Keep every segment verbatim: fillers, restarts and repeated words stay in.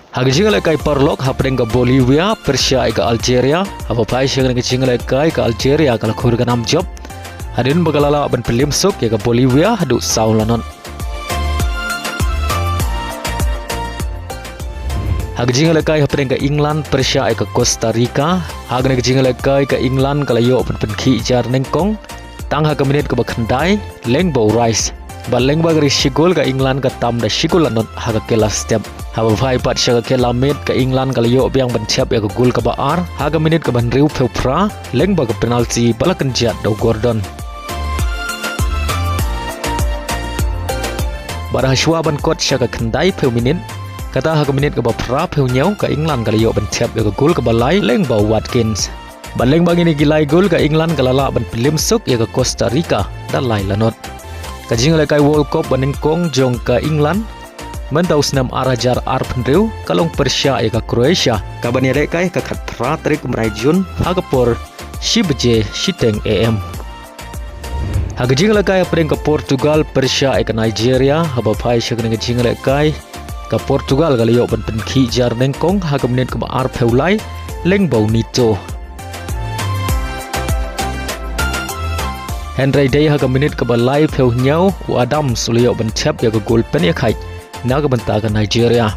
Ha ka jingïalehkai paralok hapdeng ka Bolivia pyrshah ïa ka Algeria, haba phai sha ka jingïalehkai ka Algeria ka la khur ka nam jop hadien ba ka la lah ban pynliem suk ïa ka Bolivia haduh saw la not. Ha ka jingïalehkai hapdeng ka England pyrshah ïa ka Costa Rica, ha kane ka jingïalehkai ka England ka la ïoh ban pynkhih jar nyngkong tang ha ka minit kaba khyndai lyngba u Rice. Bad lyngba ka ri shi gol ka England ka tam da shi gol la not ha ka kela step. Haba phai pat sha ka kela miet ka England ka la ïoh biang ban thep ïa ka gol kaba ar ha ka minit kaba hynriewphew phra lyngba ka penalti ba la kynjat da u Gordon. Bad ha shuwa ban kot sha ka khyndaiphew minit, kata ha ka minit kaba phraphew hynñiew ka England ka la ïoh ban thep ïa ka gol kaba lai lyngba u Watkins. Bad lyngba kine ki lai gol ka England ka la lah ban pynliem suk ïa ka Costa Rica da lai la not. Ka jingïalehkai World Cup ba nyngkong jong ka England mynta u snem ar hajar arphew hynriew ka long pyrshah ïa ka Croatia, kaban ïalehkai ha ka khatphra tarik u bnai Jun ha ka por shi baje shiteng A M. Ha ka jingïalehkai hapdeng ka Portugal pyrshah ïa ka Nigeria, haba phai sha kane ka jingïalehkai ka Portugal ka la ïoh ban pynkhih jar nyngkong ha ka minit kaba arphew lai lyngba u Neto. Hynrei dei ha ka minit kaba laiphew hynñiew u Adams u la ïoh ban thep ïa ka gol pynïakhaid na ka bynta ka Nigeria.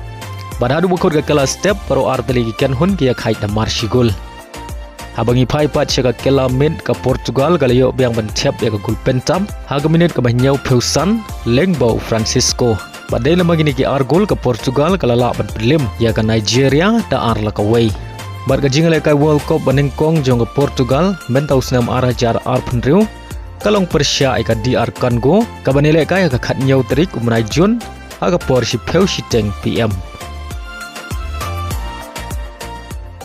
Bad haduh ba kut ka kela step, baroh ar tylli ki kynhun ki ïakhaid da mar shi gol. Haba ngi phai pat sha ka kela miet ka Portugal ka la ïoh biang ban thep ïa ka gol pyntham ha ka minit kaba hynñiewphew san lyngba u Francisco. Bad dei lem bad kine ki ar gol ka Portugal ka la lah ban pynliem ïa ka Nigeria da ar la kawei. Bad ka jingïalehkai World Cup ba nyngkong jong ka Portugal mynta u snem ar hajar arphew hynriew ka long pyrshah ïa ka D R Congo, kaban ïalehkai ha ka khathynñiew tarik u bnai Jun ha ka por shiphew shiteng P M.